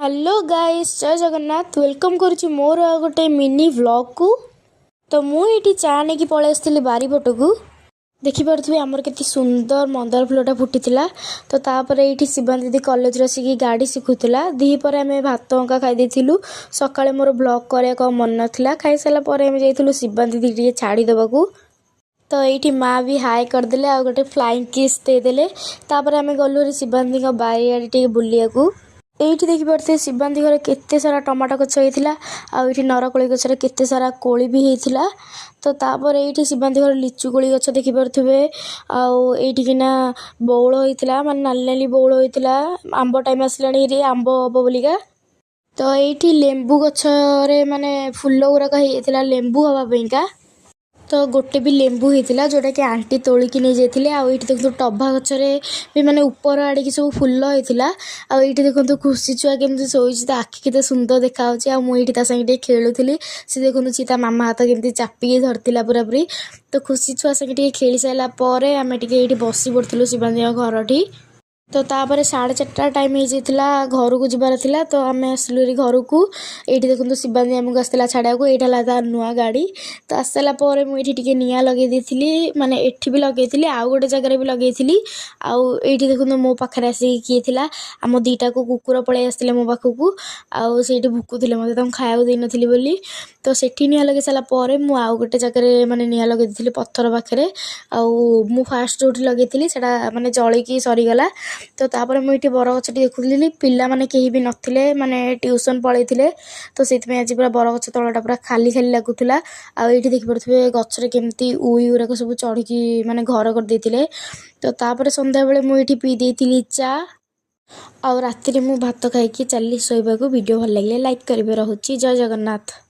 Hello guys, ଜୟ Jagannath. Welcome କରୁଛି ମୋର ଆଉ ଗୋଟେ ମିନି ଭ୍ଲଗ୍କୁ। ତ ମୁଁ ଏଇଠି ଚା ନେଇକି ପଳେଇ ଆସିଥିଲି ବାରିପଟକୁ। ଦେଖିପାରୁଥିବେ, ଆମର କେତେ ସୁନ୍ଦର ମନ୍ଦାର ଫୁଲଟା ଫୁଟିଥିଲା। ତ ତାପରେ ଏଇଠି ଶିବାନ ଦିଦି କଲେଜରୁ ଆସିକି ଗାଡ଼ି ଶିଖୁଥିଲା। ଦ୍ୱିପହରେ ଆମେ ଭାତ ଅଙ୍କା ଖାଇ ଦେଇଥିଲୁ। ସକାଳେ ମୋର ଭ୍ଲଗ୍ କରିବାକୁ ଆଉ ମନେ ନଥିଲା। ଖାଇସାରିଲା ପରେ ଆମେ ଯାଇଥିଲୁ ଶିବାନ ଦିଦି ଟିକେ ଛାଡ଼ିଦେବାକୁ। ତ ଏଇଠି ମା ବି ହାଏ କରିଦେଲେ ଆଉ ଗୋଟେ ଫ୍ଲାଇଂ କିସ୍ ଦେଇଦେଲେ। ତାପରେ ଆମେ ଗଲୁ ହେରି ଶିବାନୀଙ୍କ ବାରିଆଡ଼େ ଟିକେ ବୁଲିବାକୁ। ଏଇଠି ଦେଖିପାରୁଥିବେ, ଶିବାନୀ ଘରେ କେତେ ସାରା ଟମାଟୋ ଗଛ ହେଇଥିଲା ଆଉ ଏଇଠି ନରକୋଳି ଗଛରେ କେତେ ସାରା କୋଳି ବି ହେଇଥିଲା। ତ ତାପରେ ଏଇଠି ଶିବାନୀ ଘରେ ଲିଚୁ କୋଳି ଗଛ ଦେଖିପାରୁଥିବେ। ଆଉ ଏଇଠିକିନା ବଉଳ ହେଇଥିଲା, ମାନେ ନାଲି ନାଲି ବଉଳ ହେଇଥିଲା। ଆମ୍ବ ଟାଇମ୍ ଆସିଲାଣି ହେରି ଆମ୍ବ ହବ ବୋଲିକା। ତ ଏଇଠି ଲେମ୍ବୁ ଗଛରେ ମାନେ ଫୁଲ ଗୁରାକ ହେଇଯାଇଥିଲା ଲେମ୍ବୁ ହବା ପାଇଁକା। ତ ଗୋଟେ ବି ଲେମ୍ବୁ ହେଇଥିଲା, ଯେଉଁଟାକି ଆଣ୍ଟି ତୋଳିକି ନେଇଯାଇଥିଲେ। ଆଉ ଏଇଠି ଦେଖନ୍ତୁ, ଟଭା ଗଛରେ ବି ମାନେ ଉପର ଆଡ଼ିକି ସବୁ ଫୁଲ ହେଇଥିଲା। ଆଉ ଏଇଠି ଦେଖନ୍ତୁ, ଖୁସି ଛୁଆ କେମିତି ଶୋଇଛି, ତା ଆଖି କେତେ ସୁନ୍ଦର ଦେଖାଯାଉଛି। ଆଉ ମୁଁ ଏଇଠି ତା ସାଙ୍ଗେ ଟିକେ ଖେଳୁଥିଲି। ସେ ଦେଖନ୍ତୁ, ସିଏ ତା ମାମା ହାତ କେମିତି ଚାପିକି ଧରିଥିଲା ପୁରାପୁରି। ତ ଖୁସି ଛୁଆ ସାଙ୍ଗେ ଟିକେ ଖେଳି ସାରିଲା ପରେ ଆମେ ଟିକେ ଏଇଠି ବସି ପଡ଼ିଥିଲୁ ଶିବାନୀଙ୍କ ଘରଠି। ତ ତାପରେ 4:30 ଟାଇମ୍ ହେଇଯାଇଥିଲା, ଘରକୁ ଯିବାର ଥିଲା। ତ ଆମେ ଆସିଲୁ ହେରି ଘରକୁ। ଏଇଠି ଦେଖନ୍ତୁ, ଶିବାନୀ ଆମକୁ ଆସିଥିଲା ଛାଡ଼ିବାକୁ। ଏଇଟା ହେଲା ତା ନୂଆ ଗାଡ଼ି। ତ ଆସିସାରିଲା ପରେ ମୁଁ ଏଇଠି ଟିକେ ନିଆଁ ଲଗେଇ ଦେଇଥିଲି, ମାନେ ଏଠି ବି ଲଗେଇଥିଲି, ଆଉ ଗୋଟେ ଜାଗାରେ ବି ଲଗେଇଥିଲି। ଆଉ ଏଇଠି ଦେଖନ୍ତୁ, ମୋ ପାଖରେ ଆସିକି କିଏ ଥିଲା। ଆମ ଦୁଇଟାକୁ କୁକୁର ପଳେଇ ଆସିଥିଲେ ମୋ ପାଖକୁ ଆଉ ସେଇଠି ଭୁକୁଥିଲେ ମୋତେ, ତାଙ୍କୁ ଖାଇବାକୁ ଦେଇନଥିଲି ବୋଲି। ତ ସେଠି ନିଆଁ ଲଗେଇ ସାରିଲା ପରେ ମୁଁ ଆଉ ଗୋଟେ ଜାଗାରେ ମାନେ ନିଆଁ ଲଗେଇ ଦେଇଥିଲି ପଥର ପାଖରେ। ଆଉ ମୁଁ ଫାଷ୍ଟ ଯେଉଁଠି ଲଗେଇଥିଲି, ସେଇଟା ମାନେ ଜଳିକି ସରିଗଲା। ତ ତାପରେ ମୁଁ ଏଇଠି ବରଗଛଟି ଦେଖୁଥିଲି। ପିଲାମାନେ କେହି ବି ନଥିଲେ, ମାନେ ଟ୍ୟୁସନ୍ ପଳେଇଥିଲେ। ତ ସେଇଥିପାଇଁ ଆଜି ପୁରା ବରଗଛ ତଳଟା ପୁରା ଖାଲି ଖାଲି ଲାଗୁଥିଲା। ଆଉ ଏଇଠି ଦେଖିପାରୁଥିବେ, ଗଛରେ କେମିତି ଉଇ ଗୁରାକ ସବୁ ଚଢ଼ିକି ମାନେ ଘର କରିଦେଇଥିଲେ। ତ ତାପରେ ସନ୍ଧ୍ୟାବେଳେ ମୁଁ ଏଇଠି ପିଇ ଦେଇଥିଲି ଚା। ଆଉ ରାତିରେ ମୁଁ ଭାତ ଖାଇକି ଚାଲିଲି ଶୋଇବାକୁ। ଭିଡ଼ିଓ ଭଲ ଲାଗିଲେ ଲାଇକ୍ କରିବେ। ରହୁଛି, ଜୟ ଜଗନ୍ନାଥ।